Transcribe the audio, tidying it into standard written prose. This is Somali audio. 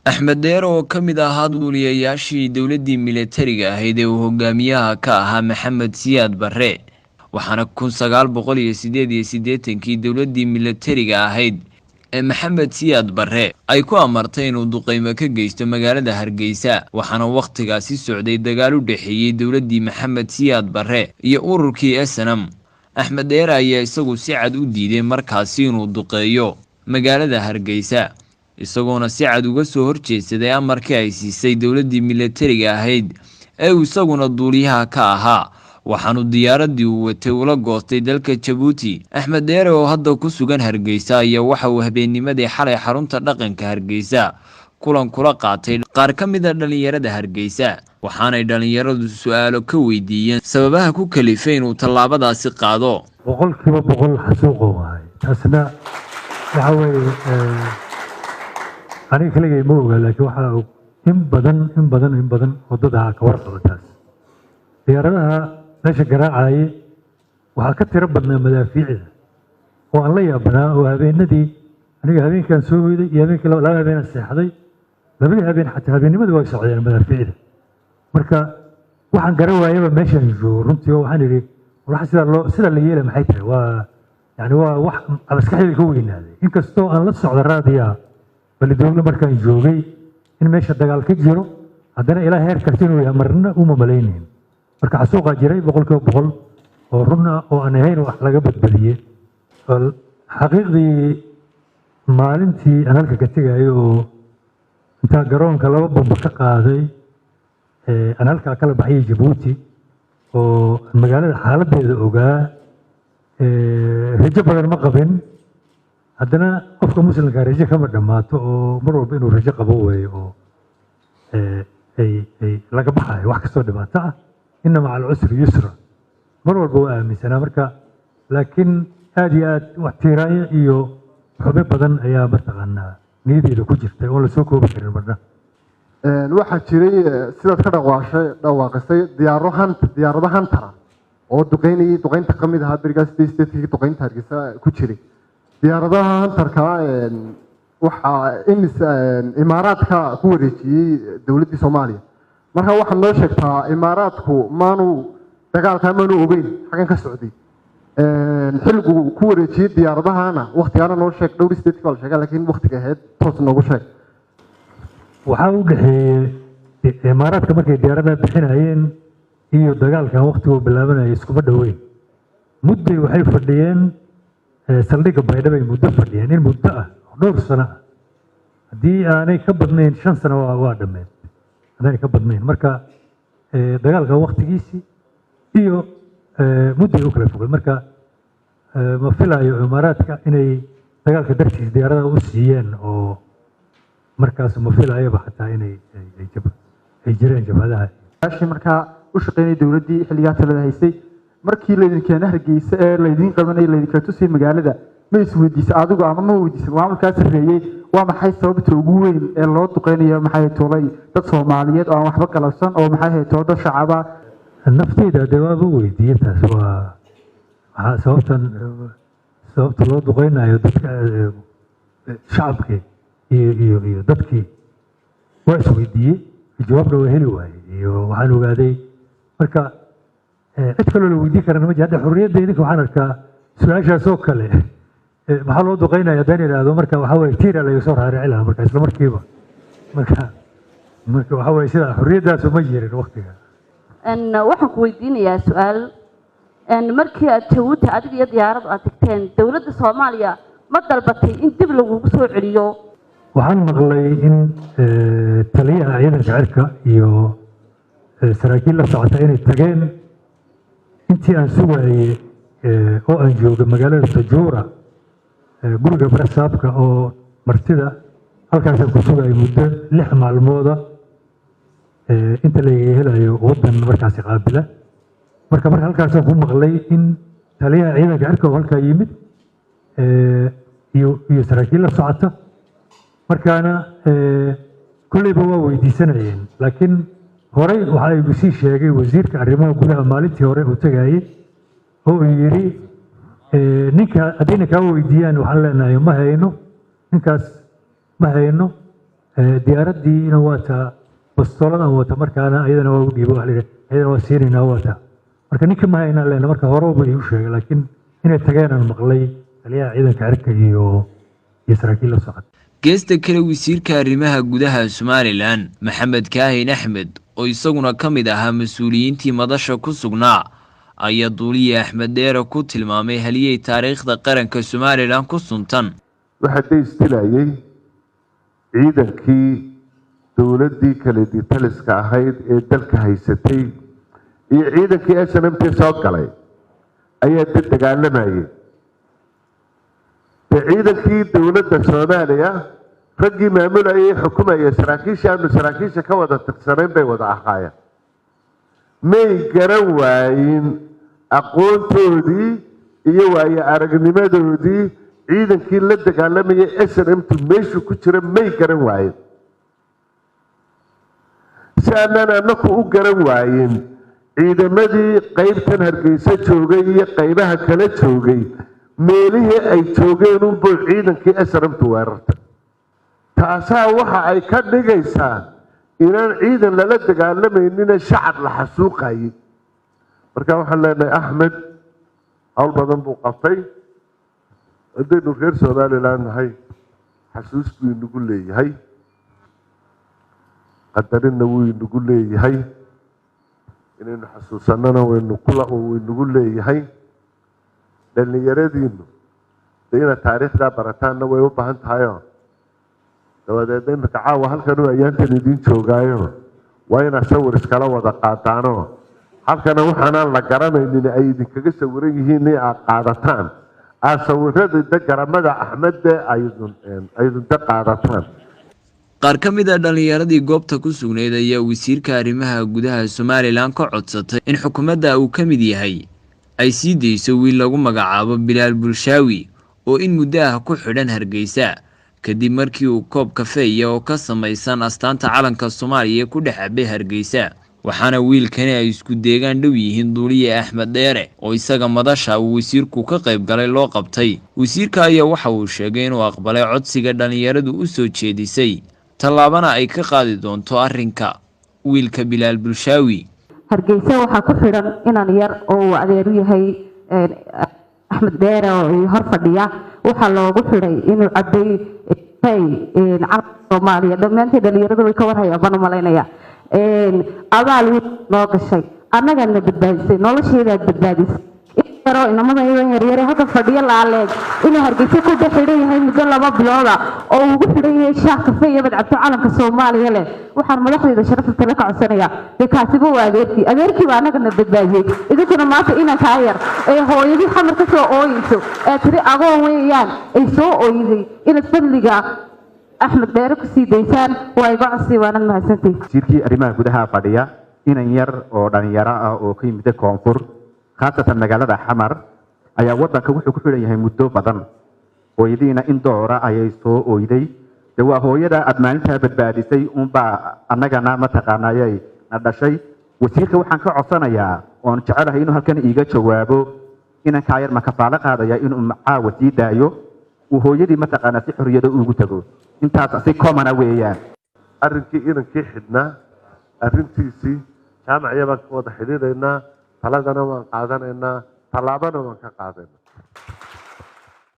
Axmed Dheere oo ka mid ahaa duuliyayaashii dowladdii militariga ahayd ee uu hogaamiyaha ka ahaa Maxamed Siyaad Barre, waxaana 1988-kii dowladdii militariga ahayd ee Maxamed Siyaad Barre ay ku amartay inuu duqeymo ka geysto magaalada Hargeysa. Waxaana wakhtigaasi socday dagaal u dhexeeyey dowladdii Maxamed Siyaad Barre iyo ururkii SNM. Axmed Dheere ayaa isagu si cad u diiday markaasi inuu duqeeyo magaalada Hargeysa, isagoona si cad uga soo horjeedsaday amarkii ay siisay dowladdii militariga ahayd ee uu isaguna duuliyaha ka ahaa, waxaanu diyaaradii uu watay ula goostay dalka Jabuuti. Axmed Dheere oo hadda ku sugan Hargeysa ayaa waxa uu habeennimadii xalay xarunta dhaqanka Hargeysa kulan kula qaatay qaar ka mid a dhallinyarada Hargeysa, waxaanay dhallinyaradu su-aalo ka weydiiyeen sababaha ku kalifay inuu tallaabadaasi qaado. 100% xasuuqo waay. Taasna waxa weeye, aniga keligay ma oga, laakiin waxaa og in badan, in badan, in badan oo dad ka warqaba. Taas diyaaradaha meesha garaacaye waxaa ka tiro badnaa madaafiicda oo aan la yaabanaa, oo habeenadii aniga habeenkaan soo hoyday iyo habeenkii laba habeenaan seexday, labadii habeen xataa habeennimadii way socdeen madaafiicda. Marka waxaan garan waayaba meeshaan joogo runtii, oo waxaan idhi, war sidaa loo sida la yeela maxay tahay? Waa yani waa wax maskaxdayda ka weynaaday, inkastoo aan la socda raadiya Balidoogle markaan joogay in meesha dagaal ka jiro, haddana ilaa heer karti inuu yahay marna uma malaynayn. Marka xasuuqaa jiray 100% oo run ah oo aan ahayn wax laga badbadiyey. Xaqiiqdii maalintii aan halka ka tegayo oo intaa garoonka laba bamba ka qaaday aan halkaa kala baxyay Jabuuti oo magaalada xaaladdeeda ogaa, rajo badan ma qabin. Haddana qofka muslimka rajo kama dhammaato, oo mar walba inuu rajo qabo weeyo oo ay laga baxayo wax kastoo dhibaato ah. Inna maca alcusri yusra, mar walba waa aaminsanaa. Marka laakiin aad iyo aad wax tiiraanyo iyo xube badan ayaa mataqaanaa niyadeyda ku jirtay oon lasoo koobi karin marna. Waxaa jiray, sidaad ka dhawaashay dhawaaqisay, diyaaro hunt diyaarado Huntera oo duqeynayay, duqeynta ka mid ahaa berigaas 88-kii duqeynta Hargeysa ku jiray. Diyaaradaha Hunterka waxaa imis Imaaraadka ku wareejiyey dowladdii Soomaaliya. Marka waxaad noo sheegtaa, Imaaraadku maanu dagaalkaa maanu ogeyn xaggan ka socday xilligu ku wareejiyey diyaaradahana? Waktigaana noo sheeg. Dhowr sideedkii baa la sheegaa, laakiin waktiga ahayd toos noogu sheeg. Waxaa u dhexeeyey Imaaraadka markay diyaaradaha bixinayeen iyo dagaalkan waktiguu bilaabanayay iskuma dhoweyn. Mudday waxay fadhiyeen saldhigga Baydhabo, ay muddo fadhiyeen, in muddo ah oo dhowr sano ah, haddii aanay ka badnayn 5 sano waa dhammeed haddaanay ka badnayn. Marka dagaalka waktigiisii iyo mudday u kala fogay. Marka ma filayo Imaaraadka inay dagaalka dartiis diyaaradaha u siiyeen, oo markaas ma filayaba xataa inay ay jireen jabhadaha. Markaa u shaqeynayay dowladdii xilligaa talada haysay, markii laydin keena Hargeysa ee laydin qabanayay, laydinkala tusayay magaalada, ma isweydiisay adigu ama ma weydiisay maamulkaa sarreeyey, waa maxay sababta ugu weyn ee loo duqeynayo, maxay toolay, dad Soomaaliyeed oo aan waxba galabsan oo maxay haytoo dad shacaba? Nafteyda dee waaba weydiiyey taas, waa maxaa sababtan, sababta loo duqeynayo dadka shacabkii iyo dadkii? Waa isweydiiyey, jawaabna waa heli waayey. Iyo waxaan ogaaday marka cid kaloo la weydiin karana ma jira. Hadda xorriyadda idinka waxaan arkaa su-aashaas oo kale, maxaa loo duqeynaya, haddaan idhaahdo marka waxaa waye tiira laga soo raarici lahaa marka isla markiiba. Marka waxaa waye sidaa xorriyaddaasu ma jirin waktiga. Waxaan ku weydiinayaa su-aal. Markii aad Jabuuti adiga iyo diyaaradu aad tagteen, dowladda Soomaaliya ma dalbatay in dib lagugu soo celiyo? Waxaan maqlay in taliyaha ciidanka cirka iyo saraakiil la socota inay tageen. Intii aan sugayay oo aan joogay magaalada Tajuura, guriga barasaabka oo martida, halkaasaan ku sugayay muddo 6 maalmooda inta lagaga helayo waddan markaasi qaabila. Marka halkaasaan ku maqlay in taliyaha ciidanka cirka oo halkaa yimid iyo saraakiil la socota. Markaana kolleyba waa weydiisanayeen, laakiin horey waxaa igu sii sheegay wasiirka arrimaha gudaha maalintii hore uu tegayey oo uu yidhi, ninka haddayna kaa weydiiyaan waxaan leenahay ma hayno ninkaas, ma hayno. Diyaaraddiina waa taa, bastooladan wata markaana ayadana waa u dhiibo, waxa la yidhi ayadana waa siinaynaa, waa taa. Marka ninka ma haynaa leena marka horeba iigu sheegay, laakiin inay tageen aan maqlay taliyaha ciidanka cirka iyo saraakiil la socda. Geesta kale, wasiirka arrimaha gudaha Somalilan Maxamed Kaahin Axmed oo isaguna ka mid ahaa mas-uuliyiintii madasha ku sugnaa ayaa duuliye Axmed Dheere ku tilmaamay haliyey taariikhda qaranka Somalilan ku suntan. Waxaa daystilayay ciidankii dowladdii kale taliska ahayd ee dalka haysatay iyo ciidankii SNMT soo galay ayaa dad dagaalamayay. Dee ciidankii dowladda Soomaaliya raggii maamulayay, xukumayay, saraakiishii aanu saraakiisha ka wada tirsanayn bay wada ahaayeen. May garan waayin aqoontoodii iyo waayo aragnimadoodii ciidankii la dagaalamayay SNMT meeshuu ku jira, may garan waayin. Si aanaan anaku u garan waayin ciidamadii qeybtan Hargeysa joogay iyo qeybaha kala joogay meelihii ay joogeen unbuu ciidankii SNMT weerartay. Taasaa waxa ay ka dhigaysaa inaan ciidan lala dagaalamaynina shacab la xasuuqayay. Marka waxaan leenahay Axmed hawl badan buu qabtay. Haddaynu reer Somalilan nahay, xasuus buu inagu leeyahay, qadarinna wuu inagu leeyahay, inaynu xasuusanana waynu kula wuu inagu leeyahay. Dhallinyaradiinu de inaad taariikhdaa barataanna way u baahan tahayo. Dabadeedna imika caawa halkan u ayaantan idiin joogaayo waa inaad sawir iskala wada qaadaano. Halkana waxaanaan la garanaynin ay idinkaga sawiran yihiin in aad qaadataan, aad sawirada de garamada Axmedde aydun de qaadataan. Qaar ka mid a dhallinyaradii goobta ku sugnayd ayaa wasiirka arrimaha gudaha Somalilan ka codsatay in xukuumadda uu ka mid yahay ay sii dayso wiil lagu magacaabo Bilaal Bulshaawi oo in muddo ah ku xidhan Hargeysa, kadib markii uu koob kafeeya oo ka samaysan astaanta calanka Soomaaliya ku dhex cabay Hargeysa. Waxaana wiilkani ay isku deegaan dhow yihiin duuliye Axmed Dheere oo isaga madasha uu wasiirku ka qayb galay loo qabtay. Wasiirka ayaa waxa uu sheegay inuu aqbalay codsiga dhallinyaradu u soo jeedisay, tallaabana ay ka qaadi doonto arrinka wiilka Bilaal Bulshaawi. Hargeysa waxaa ku xidhan inan yar oo uu adeer u yahay Axmed Dheere oo hor fadhiya. Waxaa loogu xidhay inuu cabay calanka Soomaaliya. Dhammaantii dhalinyaradu way ka warhayaan baan u malaynaya. Abaal weyn noo gashay, annagaadna badbaadisay, nolosheedaad badbaadisay. In yaroo inamada iyadan yaryare halka fadhiyo laaleeg inuu Hargeysa ku dhex xidhan yahay muddo 2 bilooda oo uu ugu xidhan yahay shaah kafe iyo badcabto calanka Soomaaliya leh. Waxaan madaxdayda sharafta tale ka codsanayaa, dee kaasiba waa adeerkii, adeerkii baa annagana badbaadiyey. Idinkuna maanta inankaa yar ee hooyadii Xamar ka soo ooyeyso ee tiri agoon weeyaan ay soo ooyday inaad fadliga Axmed Dheere kusii daysaan waa iga codsi, waanad mahadsantihi. Wasiirkii arrimaha gudaha fadhiya, inan yar oo dhalinyaro ah oo ka yimid koonfur, khaasatan magaalada Xamar, ayaa wadanka wuxuu ku xidhan yahay muddo badan. Hooyadiina in doora ayay soo oyday. De waa hooyada aad maalintaa badbaadisay unbaa annagana mataqaanayay na dhashay. Wasiirka waxaan ka codsanayaa oon jecelahay inuu halkan iiga jawaabo: inankaa yar ma kafaalo qaadaya inuu caawa sii daayo, uu hooyadii mataqaanaa si xorriyada ugu tago? Intaas si common weeyaan. Arrinkii inankii xidhnaa arrintiisii jaamacya baan ka wada xidhiidhaynaa, taladana waan qaadanaynaa, tallaabana waan ka qaadaynaa.